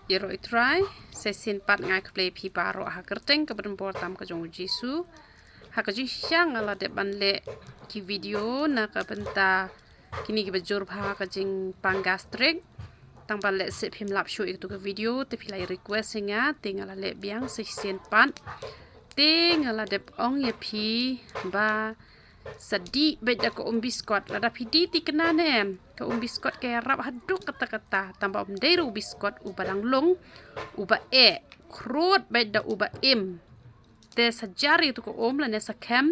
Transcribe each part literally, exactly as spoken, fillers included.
Ïaroh Trai, sa shisien pat nga ai khublei ïa phi baroh ha ka kyrteng kaba donbor tam ka jong u Jisu. Ha ka jingshisha nga la dep ban leh ki video na ka bynta kine kiba jur bha ha ka jingpang gastric. Tang ba lehse phim lap shuh ïa katu ka video, te phi la request ïa nga, te nga la leh biang sa shisien pat. Te nga la dep ong ïa phi ba sa dih beit da ka um biskot. Lada phi dih thikna ne em, ka um biskot ka ïarap haduh katta katta. Tang ba um dei ruh u biskot uba dang lung, uba eh, khrud beit da uba im. Te sa jar ïa katu ka um lane sa khem,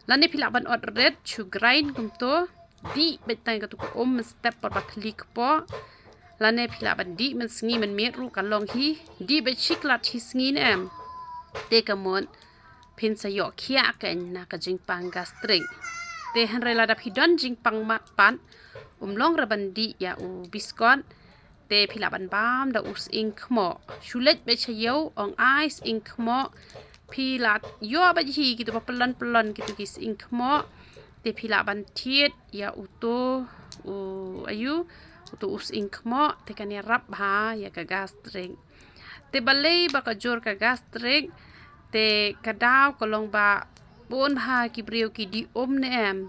lane phi lah ban ot rit, shu grind kumto, dih beit tang ïa katu ka um mynstep por ba thylli kpoh. Lane phi lah ban dih mynsngi mynmiet ruh ka long hi, dih beit shi klat shi sngi ne em. Te ka mut phin sa ïoh khiah keiñ na ka jingpang gastric. Te hynrei lada phi don jingpang mat pat, um long re ban dih ïa u biskot. Te phi lah ban bam da u sying khmoh. Shu leit beit sha ïew, ong ai sying khmoh. Phi lah ïoh beit hi kitu ba pyllun pyllun kitu ki sying khmoh. Te phi lah ban thied ïa utu u, aïu, utu u sying khmoh, te kan ïarap bha ïa ka gastric. Te balei ba ka jur ka gastric? Te ka daw ka long ba bun bha ki briew ki dih um ne em.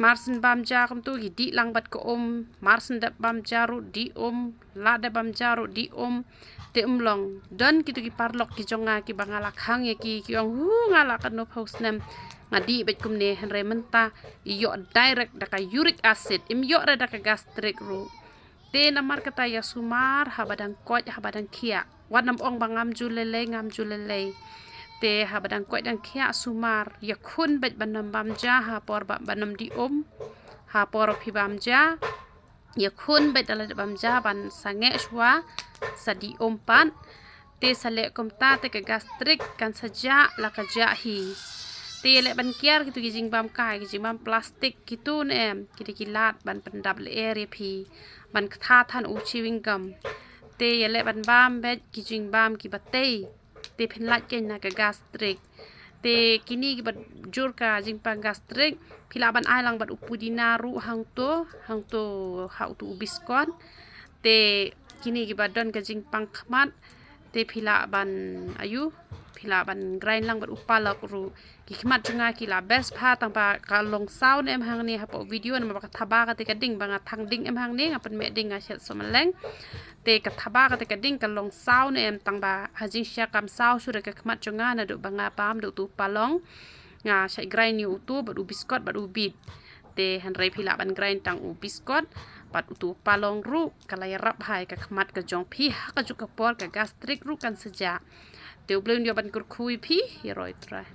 Mar shen bam ja kumtu ki dih lang bad ka um, mar shen dep bam ja ruh dih um, la dep bam ja ruh dih um. Te um long, don kitu ki paralok ki jong nga kiba nga la khang ïa ki, ki ong, hu, nga la katno phew snem nga dih beit kumne, hynrei mynta i ïoh direct da ka uric acid, im ïoh re da ka gastric ruh. Te namar kata ïa sumar haba dang koit haba dang khiah. Wat nym ong ba ngam ju lei lei, ngam ju lei lei. Te haba dang koit dang khiah sumar, ïakhun beit ban nym bam ja ha por ba, ban nym dih um. Ha por phi bam ja, ïakhun beit da lade bam ja ban sangeh shuwa sa dih um pat. Te sa leh kumta te ka gastric kan sa jah la ka jah hi. Te ïaleh ban kiar kitu ki jingbam kai, ki jingbam plastik kitu ne em, ki dei ki lad ban pyndap lyer ïa phi, ban ktha than u chewing gum. Te ïaleh ban bam beit ki jingbam kiba tei. Te phin lait keiñ na ka gastric. Te kine kiba jur ka jingpang gastric, phi lah ban ai lang bad u pudina ruh hangto, hangto ha utu u biskot. Te kine kiba don ka jingpang khmat, te phi lah ban, aïu, phi lah ban grind lang bad u palok ruh. Ki khmat jong nga ki la best bha, tang ba ka long saw ne em hangne hapoh video, namar ba ka thaba kata ka ding ba nga thang ding em hangne, nga pynmih ding, nga shet sohmyleng. Te ka thaba kata ka ding ka long saw ne em, tang ba ha jingshisha kam saw shuh re ka khmat jong nga naduh ba nga bam da utu u palong. Nga shait grind ïa utu bad u biskot bad u bit. Te hynrei phi lah ban grind tang u biskot bad utu u palong ruh, ka la ïarap bha ïa ka khmat ka jong phi ha kajuh ka por, ka gastric ruh kan sa jah. Te U Blei un ïoh ban kyrkhu ïa phi. Ïaroh Trai.